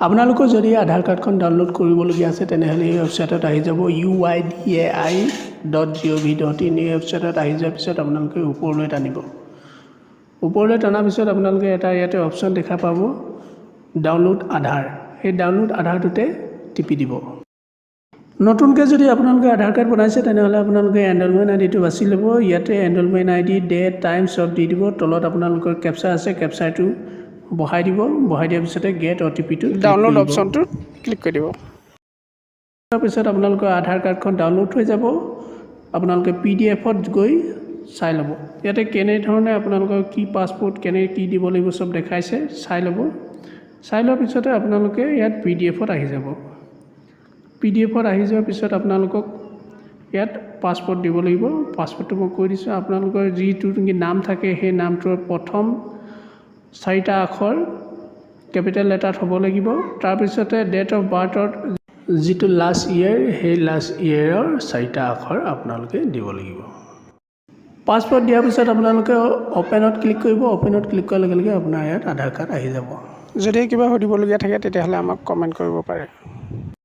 আপোনালোকৰ যদি আধাৰ কাৰ্ডখন ডাউনলোড কৰিবলগীয়া আছে, তেনেহ'লে এই ৱেবছাইটত আহি যাব, uidai.gov.in। এই ৱেবছাইটত আহি যোৱাৰ পিছত আপোনালোকে ওপৰলৈ টানিব। ওপৰলৈ টনাৰ পিছত আপোনালোকে এটা ইয়াতে অপশ্যন দেখা পাব, ডাউনলোড আধাৰ। সেই ডাউনলোড আধাৰটোতে টিপি দিব। নতুনকৈ যদি আপোনালোকে আধাৰ কাৰ্ড বনাইছে, তেনেহ'লে আপোনালোকে এনৰলমেণ্ট আই ডিটো বাছি ল'ব। ইয়াতে এনৰলমেণ্ট আই ডি, ডেট, টাইম চব দি দিব। তলত আপোনালোকৰ কেপচা আছে, কেপচাটো বহাই দিব। বহাই দিয়াৰ পিছতে গেট অ' টি পিটো ডাউনলোড অপশ্যনটোত ক্লিক কৰি দিব। তাৰপিছত আপোনালোকৰ আধাৰ কাৰ্ডখন ডাউনলোড হৈ যাব। আপোনালোকে পিডিএফত গৈ চাই ল'ব। ইয়াতে কেনেধৰণে আপোনালোকৰ কি পাছপৰ্ট, কেনে কি দিব লাগিব, চব দেখাইছে, চাই ল'ব। চাই লোৱাৰ পিছতে আপোনালোকে ইয়াত পিডিএফত আহি যাব। পিডিএফত আহি যোৱাৰ পিছত আপোনালোকক ইয়াত পাছপৰ্ট দিব লাগিব। পাছপৰ্টটো মই কৈ দিছোঁ, আপোনালোকৰ যিটো নেকি নাম থাকে, সেই নামটোৰ প্ৰথম চাৰিটা আখৰ কেপিটেল লেটাৰত হ'ব লাগিব। তাৰপিছতে ডেট অফ বাৰ্থৰ যিটো লাষ্ট ইয়েৰ, সেই লাষ্ট ইয়েৰৰ চাৰিটা আখৰ আপোনালোকে দিব লাগিব। পাছপৰ্ট দিয়াৰ পিছত আপোনালোকে অ'পেনত ক্লিক কৰিব। অ'পেনত ক্লিক কৰাৰ লগে লগে আপোনাৰ ইয়াত আধাৰ কাৰ্ড আহি যাব। যদি কিবা সুধিবলগীয়া থাকে, তেতিয়াহ'লে আমাক কমেণ্ট কৰিব পাৰে।